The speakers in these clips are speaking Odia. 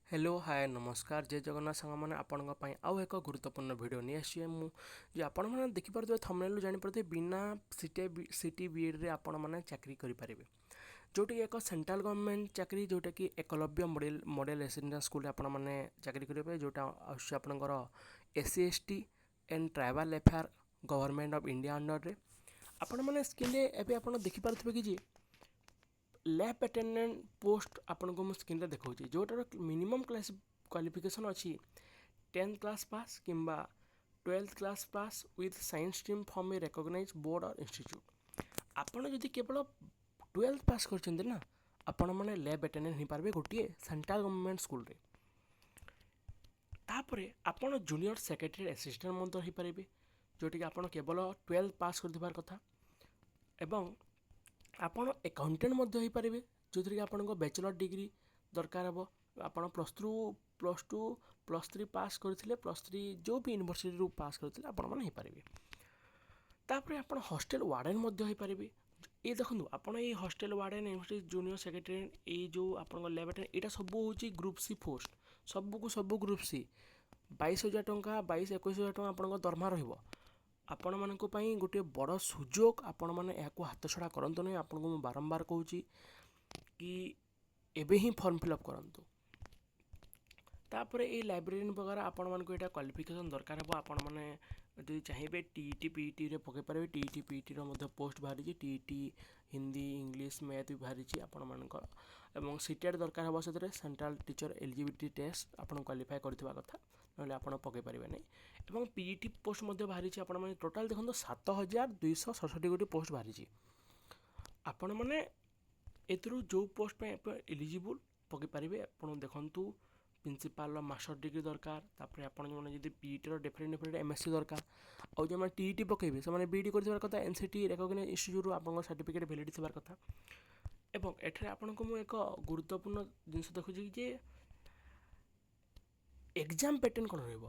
ହ୍ୟାଲୋ, ହାଏ, ନମସ୍କାର, ଜୟ ଜଗନ୍ନାଥ ସାଙ୍ଗମାନେ। ଆପଣଙ୍କ ପାଇଁ ଆଉ ଏକ ଗୁରୁତ୍ୱପୂର୍ଣ୍ଣ ଭିଡ଼ିଓ ନେଇ ଆସିଛି ମୁଁ ଯେ ଆପଣମାନେ ଦେଖିପାରୁଥିବେ, ଥମ୍ବନେଲ୍ରୁ ଜାଣିପାରୁଥିବେ, ବିନା ସିଟି ବିଏଡ଼୍ରେ ଆପଣମାନେ ଚାକିରି କରିପାରିବେ, ଯେଉଁଟାକି ଏକ ସେଣ୍ଟ୍ରାଲ୍ ଗଭର୍ଣ୍ଣମେଣ୍ଟ ଚାକିରି, ଯେଉଁଟାକି ଏକଲବ୍ୟ ମଡ଼େଲ୍ ରେସିଡେନ୍ସିଆଲ୍ ସ୍କୁଲରେ ଆପଣମାନେ ଚାକିରି କରିପାରିବେ, ଯେଉଁଟା ଆସୁଛି ଆପଣଙ୍କର SC, ST and Tribal Affair, Government of India ଅଣ୍ଡରରେ। ଆପଣମାନେ ସ୍କ୍ରିନ୍ରେ ଏବେ ଆପଣ ଦେଖିପାରୁଥିବେ କି ଯେ ଲ୍ୟାବ୍ ଆଟେଣ୍ଡାଣ୍ଟ ପୋଷ୍ଟ ଆପଣଙ୍କୁ ମୁଁ ସ୍କ୍ରିନ୍ରେ ଦେଖାଉଛି, ଯେଉଁଟାର ମିନିମମ୍ କ୍ଲାସ୍ କ୍ୱାଲିଫିକେସନ୍ ଅଛି 10th class pass କିମ୍ବା 12th class pass with science stream from a recognized board or institute। ଆପଣ ଯଦି କେବଳ 12th pass କରିଛନ୍ତି ନା, ଆପଣମାନେ ଲ୍ୟାବ୍ ଆଟେଣ୍ଡାଣ୍ଟ ହେଇପାରିବେ ଗୋଟିଏ ସେଣ୍ଟ୍ରାଲ୍ ଗଭର୍ଣ୍ଣମେଣ୍ଟ ସ୍କୁଲରେ। ତାପରେ ଆପଣ ଜୁନିୟର ସେକ୍ରେଟାରୀ ଆସିଷ୍ଟାଣ୍ଟ ମଧ୍ୟ ହେଇପାରିବେ, ଯେଉଁଟାକି ଆପଣ କେବଳ 12th pass କରିଥିବାର କଥା। ଏବଂ ଆପଣ ଆକାଉଣ୍ଟାଣ୍ଟ ମଧ୍ୟ ହେଇପାରିବେ, ଯେଉଁଥିରେ କି ଆପଣଙ୍କ ବ୍ୟାଚଲର ଡିଗ୍ରୀ ଦରକାର ହେବ। ଆପଣ plus two, +3 pass କରିଥିଲେ, +3 ଯେଉଁ ବି ୟୁନିଭର୍ସିଟିରୁ ପାସ୍ କରିଥିଲେ, ଆପଣମାନେ ହେଇପାରିବେ। ତାପରେ ଆପଣ ହଷ୍ଟେଲ ୱାର୍ଡ଼େନ୍ ମଧ୍ୟ ହେଇପାରିବେ। ଏଇ ଦେଖନ୍ତୁ, ଆପଣ ଏଇ hostel warden, university junior secretary, ଏଇ ଯେଉଁ ଆପଣଙ୍କ ଲ୍ୟାବ୍ ଆଟେଣ୍ଡାଣ୍ଟ, ଏଇଟା ସବୁ ହେଉଛି ଗ୍ରୁପ୍ ସି ପୋଷ୍ଟ। ସବୁକୁ ସବୁ ଗ୍ରୁପ୍ ସି। 22,000 ଟଙ୍କା, 22-21 ହଜାର ଟଙ୍କା ଆପଣଙ୍କ ଦରମା ରହିବ। ଆପଣମାନଙ୍କ ପାଇଁ ଗୋଟିଏ ବଡ଼ ସୁଯୋଗ। ଆପଣମାନେ ଏହାକୁ ହାତଛଡ଼ା କରନ୍ତୁ ନାହିଁ। ଆପଣଙ୍କୁ ମୁଁ ବାରମ୍ବାର କହୁଛି କି ଏବେ ହିଁ ଫର୍ମ ଫିଲ୍ଅପ୍ କରନ୍ତୁ। ତାପରେ ଏଇ ଲାଇବ୍ରେରିଆନ୍ ବଗେରା, ଆପଣମାନଙ୍କୁ ଏଇଟା କ୍ୱାଲିଫିକେସନ୍ ଦରକାର ହେବ। ଆପଣମାନେ ଯଦି ଚାହିଁବେ ଟିଇଟି, ପିଇଟିରେ ପକାଇ ପାରିବେ। ଟିଇଟି, ପିଇଟିର ମଧ୍ୟ ପୋଷ୍ଟ ବାହାରିଛି। ଟିଇଟି ହିନ୍ଦୀ, ଇଂଲିଶ, ମ୍ୟାଥ୍ ବି ବାହାରିଛି ଆପଣମାନଙ୍କର। ଏବଂ ସିଟେଟ୍ ଦରକାର ହେବ ସେଥିରେ, ସେଣ୍ଟ୍ରାଲ୍ ଟିଚର୍ ଏଲିଜିବିଲିଟି ଟେଷ୍ଟ ଆପଣ କ୍ୱାଲିଫାଏ କରିଥିବା କଥା, ନହେଲେ ଆପଣ ପକାଇ ପାରିବେ ନାହିଁ। ଏବଂ ପିଇଟି ପୋଷ୍ଟ ମଧ୍ୟ ବାହାରିଛି। ଆପଣମାନେ ଟୋଟାଲ୍ ଦେଖନ୍ତୁ, 7267 ଗୋଟି ପୋଷ୍ଟ ବାହାରିଛି। ଆପଣମାନେ ଏଥିରୁ ଯେଉଁ ପୋଷ୍ଟ ପାଇଁ ଆପଣ ଏଲିଜିବୁଲ୍, ପକାଇ ପାରିବେ। ଆପଣ ଦେଖନ୍ତୁ, ପ୍ରିନ୍ସିପାଲ୍ର ମାଷ୍ଟର ଡିଗ୍ରୀ ଦରକାର। ତାପରେ ଆପଣ ଯେଉଁମାନେ ଯଦି ପିଇଟିର ଡିଫରେଣ୍ଟ ଡିଫରେଣ୍ଟ ଏମ୍ଏସ୍ସି ଦରକାର। ଆଉ ଯେଉଁମାନେ ଟିଇଟି ପକାଇବେ, ସେମାନେ ବିଇଡ଼ି କରିଥିବାର କଥା, ଏନ୍ସିଟି ରେକଗ୍ନାଇଜ୍ ଇନଷ୍ଟିଚ୍ୟୁଟ୍ରୁ ଆପଣଙ୍କ ସାର୍ଟିଫିକେଟ୍ ଭ୍ୟାଲିଡ୍ ଥିବାର କଥା। ଏବଂ ଏଠାରେ ଆପଣଙ୍କୁ ମୁଁ ଏକ ଗୁରୁତ୍ୱପୂର୍ଣ୍ଣ ଜିନିଷ ଦେଖୁଛି ଯେ ଏକ୍ଜାମ୍ ପ୍ୟାଟର୍ନ କ'ଣ ରହିବ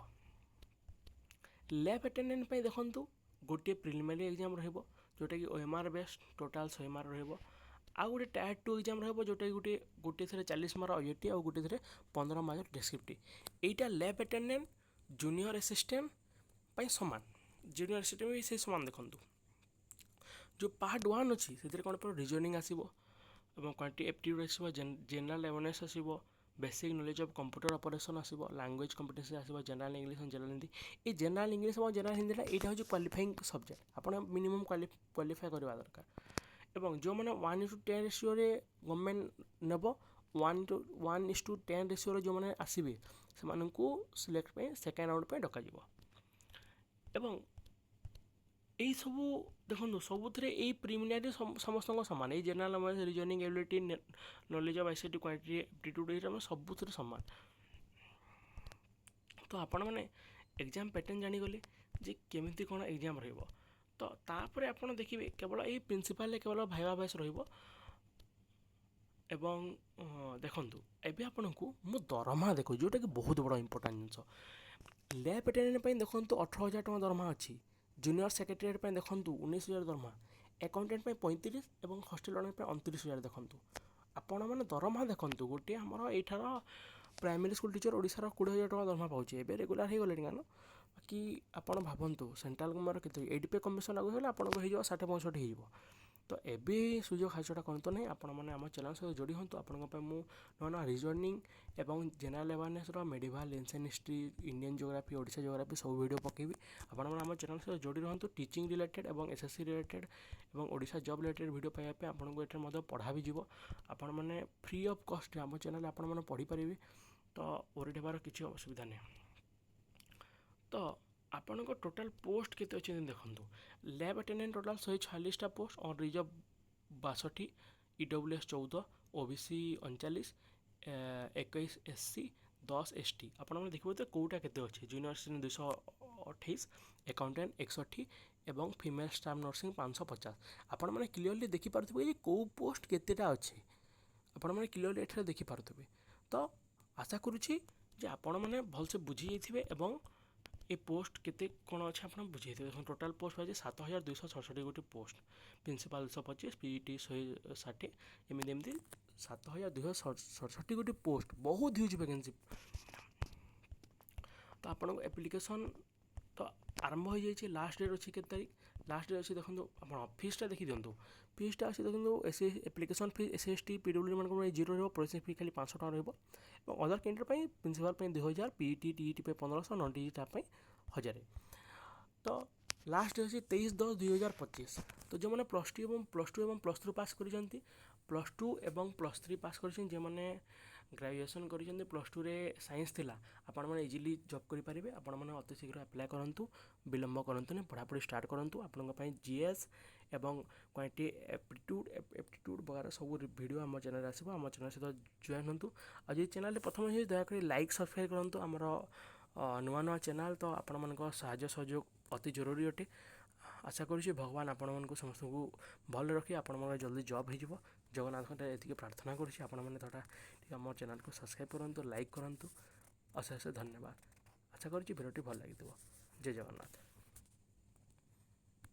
ଲ୍ୟାବ୍ ଆଟେଣ୍ଡାଣ୍ଟ ପାଇଁ। ଦେଖନ୍ତୁ, ଗୋଟିଏ ପ୍ରିଲିମିନାରୀ ଏକ୍ଜାମ୍ ରହିବ, ଯେଉଁଟାକି ଓଏମ୍ଆର୍ ବେସ୍, ଟୋଟାଲ୍ 100 ମାର୍କ ରହିବ। ଆଉ ଗୋଟେ ଟାୟାର 2 ଏକ୍ଜାମ୍ ରହିବ, ଯେଉଁଟାକି ଗୋଟିଏ ଗୋଟିଏ ଥରେ 40 ମାର୍କ ଅବଜେକ୍ଟିଭ୍ ଆଉ ଗୋଟିଏ ଥରେ 15 ମାର୍କ ଡେସ୍କ୍ରିପ୍ଟିଭ୍। ଏଇଟା ଲ୍ୟାବ୍ ଆଟେଣ୍ଡାଣ୍ଟ, ଜୁନିୟର ଆସିଷ୍ଟାଣ୍ଟ ପାଇଁ ସମାନ। ଜୁନିୟର ଆସିଷ୍ଟାଣ୍ଟ ବି ସେଇ ସମାନ। ଦେଖନ୍ତୁ, ଯେଉଁ ପାର୍ଟ 1 ଅଛି, ସେଥିରେ କ'ଣ ପଡ଼ିବ? ରିଜନିଂ ଆସିବ ଏବଂ କ୍ୱାଣ୍ଟି ଏପ୍ଟିଟ୍ୟୁଡ଼ ଆସିବ, ଜେନେରାଲ୍ ଆୱାରନେସ୍ ଆସିବ, basic knowledge of computer operation ଆସିବ, ଲାଙ୍ଗୁଏଜ୍ କମ୍ପିଟେନ୍ସି ଆସିବ, ଜେନେରାଲ୍ ଇଂଲିଶ, ଜେନେରାଲ୍ ହିନ୍ଦୀ। ଏଇ ଜେନେରାଲ୍ ଇଂଲିଶ ଏବଂ ଜେନେରାଲ୍ ହିନ୍ଦୀଟା, ଏଇଟା ହେଉଛି କ୍ୱାଲିଫାଇଂ ସବଜେକ୍ଟ। ଆପଣ ମିନିମମ୍ କ୍ୱାଲିଫାଏ କରିବା ଦରକାର। ଏବଂ ଯେଉଁମାନେ 1:10 ରେସିଓରେ ଗଭର୍ଣ୍ଣମେଣ୍ଟ ନେବ, 1:10 ରେସିଓରେ ଯେଉଁମାନେ ଆସିବେ, ସେମାନଙ୍କୁ ସିଲେକ୍ଟ ପାଇଁ ସେକେଣ୍ଡ ରାଉଣ୍ଡ ପାଇଁ ଡକାଯିବ। ଏବଂ ଏଇସବୁ ଦେଖନ୍ତୁ, ସବୁଥିରେ ଏଇ ପ୍ରିଲିମିନାରୀ ସମସ୍ତଙ୍କ ସମାନ। ଏଇ general knowledge, reasoning ability, knowledge of ICT, quantity aptitude, ଏଇଟା ସବୁଥିରେ ସମାନ। ତ ଆପଣମାନେ ଏକ୍ଜାମ୍ ପ୍ୟାଟର୍ନ ଜାଣିଗଲେ ଯେ କେମିତି କ'ଣ ଏକ୍ଜାମ୍ ରହିବ। ତ ତାପରେ ଆପଣ ଦେଖିବେ, କେବଳ ଏଇ ପ୍ରିନ୍ସିପାଲରେ କେବଳ ଭାଇବା ଭଏସ୍ ରହିବ। ଏବଂ ଦେଖନ୍ତୁ, ଏବେ ଆପଣଙ୍କୁ ମୁଁ ଦରମା ଦେଖୁଛି, ଯେଉଁଟାକି ବହୁତ ବଡ଼ ଇମ୍ପୋର୍ଟାଣ୍ଟ ଜିନିଷ। ଲ୍ୟାବ୍ ଆଟେଣ୍ଡାଣ୍ଟ ପାଇଁ ଦେଖନ୍ତୁ, 18,000 ଟଙ୍କା ଦରମା ଅଛି। ଜୁନିୟର ସେକ୍ରେଟେରିଏଟ୍ ପାଇଁ ଦେଖନ୍ତୁ, 19,000 ଦରମା। ଆକାଉଣ୍ଟାଣ୍ଟ ପାଇଁ 35 ଏବଂ ହଷ୍ଟେଲ ୱାର୍ଡ଼େନ୍ ପାଇଁ 29,000। ଦେଖନ୍ତୁ, ଆପଣମାନେ ଦରମା ଦେଖନ୍ତୁ। ଗୋଟିଏ ଆମର ଏଇଠାର ପ୍ରାଇମେରୀ ସ୍କୁଲ ଟିଚର ଓଡ଼ିଶାର 20,000 ଟଙ୍କା ଦରମା ପାଉଛି। ଏବେ ରେଗୁଲାର ହେଇଗଲେଣି କାରଣ। ବାକି ଆପଣ ଭାବନ୍ତୁ, ସେଣ୍ଟ୍ରାଲ ଗଭର୍ଣ୍ଣମେଣ୍ଟର କେତେ? ଏଇଟ୍ ପେ କମିଶନ ଲାଗୁ ହେଇଗଲେ ଆପଣଙ୍କୁ ହେଇଯିବ 60-65 ହେଇଯିବ। ତ ଏବେ ସୁଯୋଗ ହାତଛଡ଼ା କରନ୍ତୁ ନାହିଁ। ଆପଣମାନେ ଆମ ଚ୍ୟାନେଲ୍ ସହିତ ଯୋଡ଼ି ହୁଅନ୍ତୁ। ଆପଣଙ୍କ ପାଇଁ ମୁଁ ନୂଆ ନୂଆ ରିଜନିଂ ଏବଂ ଜେନେରାଲ୍ ଆୱାରନେସ୍ର, medieval, ancient history, Indian geography, Odisha geography ସବୁ ଭିଡ଼ିଓ ପକାଇବି। ଆପଣମାନେ ଆମ ଚ୍ୟାନେଲ୍ ସହିତ ଯୋଡ଼ି ରୁହନ୍ତୁ। ଟିଚିଂ ରିଲେଟେଡ଼୍ ଏବଂ ଏସ୍ଏସ୍ସି ରିଲେଟେଡ଼୍ ଏବଂ ଓଡ଼ିଶା ଜବ୍ ରିଲେଟେଡ଼୍ ଭିଡ଼ିଓ ପାଇବା ପାଇଁ ଆପଣଙ୍କୁ ଏଠାରେ ମଧ୍ୟ ପଢ଼ା ବି ଯିବ। ଆପଣମାନେ ଫ୍ରି ଅଫ୍ କଷ୍ଟରେ ଆମ ଚ୍ୟାନେଲ୍ରେ ଆପଣମାନେ ପଢ଼ିପାରିବେ। ତ ୱରିଡ୍ ହେବାର କିଛି ଅସୁବିଧା ନାହିଁ। ତ ଆପଣଙ୍କ ଟୋଟାଲ୍ ପୋଷ୍ଟ କେତେ ଅଛି ଦେଖନ୍ତୁ। ଲ୍ୟାବ୍ ଆଟେଣ୍ଡାଣ୍ଟ ଟୋଟାଲ୍ 146ଟା post, unreserved 62, EWS 14, OBC 39, 21 SC, 10 ST। ଆପଣମାନେ ଦେଖିବେ କେଉଁଟା କେତେ ଅଛି। ଜୁନିୟର ଆସିଷ୍ଟାଣ୍ଟ 228, ଆକାଉଣ୍ଟାଣ୍ଟ 61 ଏବଂ ଫିମେଲ୍ ଷ୍ଟାଫ୍ ନର୍ସିଂ 550। ଆପଣମାନେ କ୍ଲିଅରଲି ଦେଖିପାରୁଥିବେ ଯେ କେଉଁ ପୋଷ୍ଟ କେତେଟା ଅଛି। ଆପଣମାନେ କ୍ଲିଅରଲି ଏଠାରେ ଦେଖିପାରୁଥିବେ। ତ ଆଶା କରୁଛି ଯେ ଆପଣମାନେ ଭଲସେ ବୁଝିଯାଇଥିବେ ଏବଂ ଏ ପୋଷ୍ଟ କେତେ କ'ଣ ଅଛି ଆପଣ ବୁଝିଯାଇଥିବେ। ଦେଖନ୍ତୁ, ଟୋଟାଲ୍ ପୋଷ୍ଟ ଅଛି 7267 ଗୋଟି ପୋଷ୍ଟ। ପ୍ରିନ୍ସିପାଲ୍ 225, ପିଇଟି 160, ଏମିତି ଏମିତି 7267 ଗୋଟି ପୋଷ୍ଟ, ବହୁତ ହ୍ୟୁଜ୍ ଭ୍ୟାକେନ୍ସି। ତ ଆପଣଙ୍କ ଆପ୍ଲିକେସନ୍ ତ ଆରମ୍ଭ ହୋଇଯାଇଛି। ଲାଷ୍ଟ ଡେଟ୍ ଅଛି କେତେ ତାରିଖ? ଲାଷ୍ଟ ଡେଟ୍ ଅଛି, ଦେଖନ୍ତୁ, ଆପଣ ଫିସ୍ଟା ଦେଖିଦିଅନ୍ତୁ। ଫିସ୍ଟା ଅଛି, ଦେଖନ୍ତୁ, S application fee S S T, PW ମାନଙ୍କ ପାଇଁ ଜିରୋ ରହିବ। ପ୍ରୋସେସିଂ ଫି ଖାଲି 500 ଟଙ୍କା ରହିବ ଏବଂ ଅଦର କ୍ୟାଣ୍ଡିଡେଟ୍ ପାଇଁ ପ୍ରିନ୍ସିପାଲ୍ ପାଇଁ 2000, ପିଇଟି, ଟିଇଟି ପାଇଁ 1500, ନନ୍ ଟିଇଟି ଷ୍ଟାଫ୍ ପାଇଁ 1000। ତ ଲାଷ୍ଟ ଡେଟ୍ ଅଛି 23/10/2025। ତ ଯେଉଁମାନେ ପ୍ଲସ୍ ଟୁ ଏବଂ ପ୍ଲସ୍ ଥ୍ରୀ ପାସ୍ କରିଛନ୍ତି, ପ୍ଲସ୍ ଟୁ ଏବଂ ପ୍ଲସ୍ ଥ୍ରୀ ପାସ୍ କରିଛନ୍ତି, ଯେଉଁମାନେ ଗ୍ରାଜୁଏସନ୍ କରିଛନ୍ତି, ପ୍ଲସ୍ ଟୁରେ ସାଇନ୍ସ ଥିଲା, ଆପଣମାନେ ଇଜିଲି ଜବ୍ କରିପାରିବେ। ଆପଣମାନେ ଅତି ଶୀଘ୍ର ଆପ୍ଲାଏ କରନ୍ତୁ, ବିଳମ୍ବ କରନ୍ତୁନି, ପଢ଼ାପଢ଼ି ଷ୍ଟାର୍ଟ କରନ୍ତୁ। ଆପଣଙ୍କ ପାଇଁ ଜିଏସ୍ ଏବଂ କ୍ୱାଣ୍ଟି ଏପ୍ଟିଟ୍ୟୁଡ଼ ବଗେରା ସବୁ ଭିଡ଼ିଓ ଆମ ଚ୍ୟାନେଲ୍ରେ ଆସିବ। ଆମ ଚ୍ୟାନେଲ୍ ସହିତ ଜଏନ୍ ହୁଅନ୍ତୁ। ଆଉ ଯଦି ଚ୍ୟାନେଲ୍ରେ ପ୍ରଥମ ହେଇଛି, ଦୟାକରି ଲାଇକ୍, ସବସ୍କ୍ରାଇବ୍ କରନ୍ତୁ। ଆମର ନୂଆ ନୂଆ ଚ୍ୟାନେଲ୍, ତ ଆପଣମାନଙ୍କ ସାହାଯ୍ୟ ସହଯୋଗ ଅତି ଜରୁରୀ ଅଟେ। ଆଶା କରୁଛି ଭଗବାନ ଆପଣମାନଙ୍କୁ ସମସ୍ତଙ୍କୁ ଭଲରେ ରଖି ଆପଣଙ୍କର ଜଲ୍ଦି ଜବ୍ ହେଇଯିବ। ଜଗନ୍ନାଥଙ୍କ ଏତିକି ପ୍ରାର୍ଥନା କରୁଛି। ଆପଣମାନେ ଥଟା ଟିକେ ଆମ ଚ୍ୟାନେଲ୍କୁ ସବସ୍କ୍ରାଇବ୍ କରନ୍ତୁ, ଲାଇକ୍ କରନ୍ତୁ। ଅଶେଷ ଧନ୍ୟବାଦ। ଆଶା କରୁଛି ଭିଡ଼ିଓଟି ଭଲ ଲାଗିଥିବ। ଜୟ ଜଗନ୍ନାଥ।